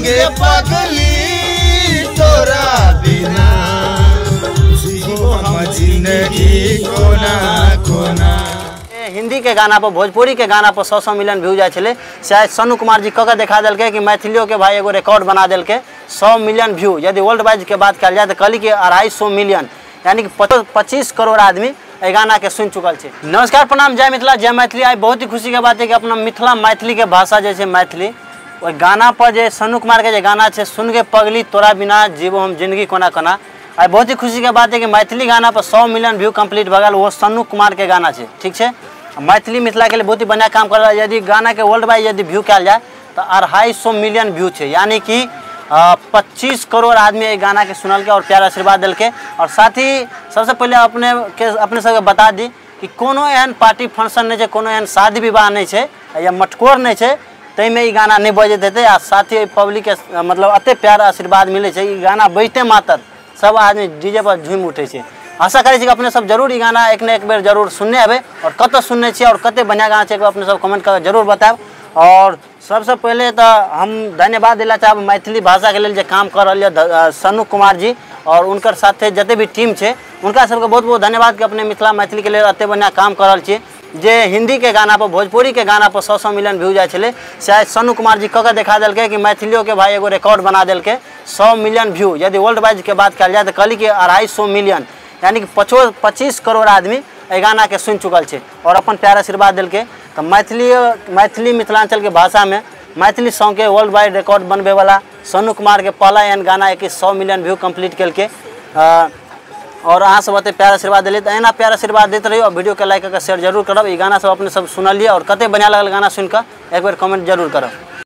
गे पगली तोरा बिना जीवो हम जिंदगी कोना कोना। हिंदी के गाना पर भोजपुरी के गाना पर 100-100 मिलियन व्यू जाए छलै, शायद सोनू कुमार जी कऽ देखा देलकै कि मैथिलियों के भाई एगो रिकॉर्ड बना देलकै 100 मिलियन व्यू। यदि वर्ल्ड वाइज के बात कयल जाए तो कहली कि 250 मिलियन यानी कि 25 करोड़ आदमी एहि गाना के सुनि चुकल छै। नमस्कार, प्रणाम, जय मिथिला, जय मैथिली। आइ बहुत ही खुशी के बात है कि अपना मिथिला मैथिली के भाषा जे छै मैथिली, ओहि गाना पर जे सोनू कुमार के जे गाना छै सुन के पगली तोरा बिना जीवो हम जिंदगी कोना कोना, आइ बहुत ही खुशी के बात है कि मैथिली गाना पर 100 मिलियन व्यू कंप्लीट भऽ गेल, वो सोनू कुमार के गाना छै। ठीक छै, मैथिली मिथिला के लिए बहुत ही बढ़िया काम कर रहा है। यदि गाना के वर्ल्ड वाइड यदि व्यू कयल जाए तो 250 मिलियन व्यू छै, यानी कि 25 करोड़ आदमी एहि गाना के सुनलकै और प्यार आशीर्वाद देलकै। और साथ ही सबसे पहले अपने सबके बता दी कि कोनो एहन पार्टी फंक्शन नहीं छै, कोनो एहन शादी विवाह नहीं छै या मटकोर नहीं छै ताहिमे ई गाना नहीं बजैत हेतै। आ साथ ही पब्लिक के मतलब एते प्यार आशीर्वाद मिलै छै, ई गाना बजिते मात्र सब आदमी डीजे पर झूमि उठै छै। आशा करै छी कि अपने सब जरूर ई गाना एक न एक बेर जरूर सुनने हेबै और कतऽ सुनने छियै और कते बढ़िया गाना छै अपने सब कमेंट कऽ जरूर बतायब। और सबसे पहले तो हम धन्यवाद दिला चाहब मैथिली भाषा के लेल जे काम कर रहल यऽ सोनू कुमार जी और उनकर साथे जते भी टीम छै उनका सबके बहुत बहुत धन्यवाद कि अपने मिथिला मैथिली के लेल एते बढ़िया काम कर रहल छियै। जे हिंदी के गाना पर भोजपुरी के गाना पर 100-100 मिलियन व्यू जाए छलै, शायद सोनू कुमार जी कऽ देखा देलकै कि मैथिलियों के भाई एगो रिकॉर्ड बना देलकै 100 मिलियन व्यू। यदि वर्ल्ड वाइज के बात कयल जाए तो कहली कि 250 मिलियन यानी कि 25 करोड़ आदमी एहि गाना के सुनि चुकल छै और अपन प्यार आशीर्वाद देलकै। तो मैथिली मिथिलांचल के भाषा में मैथिली सॉन्ग के वर्ल्ड वाइड रिकॉर्ड बनबे वाला सोनू कुमार के पहला एहन गाना है कि 100 मिलियन व्यू कंप्लीट केलकै। और अहाँ सब एते प्यार आशीर्वाद दिलियै तऽ एना प्यार आशीर्वाद दैत रहियौ और वीडियो के लाइक करके शेयर जरूर करब। ई गाना सब अपने सब सुनलियै और कते बढ़िया लागल गाना सुनिकऽ एक बेर कमेंट जरूर करब।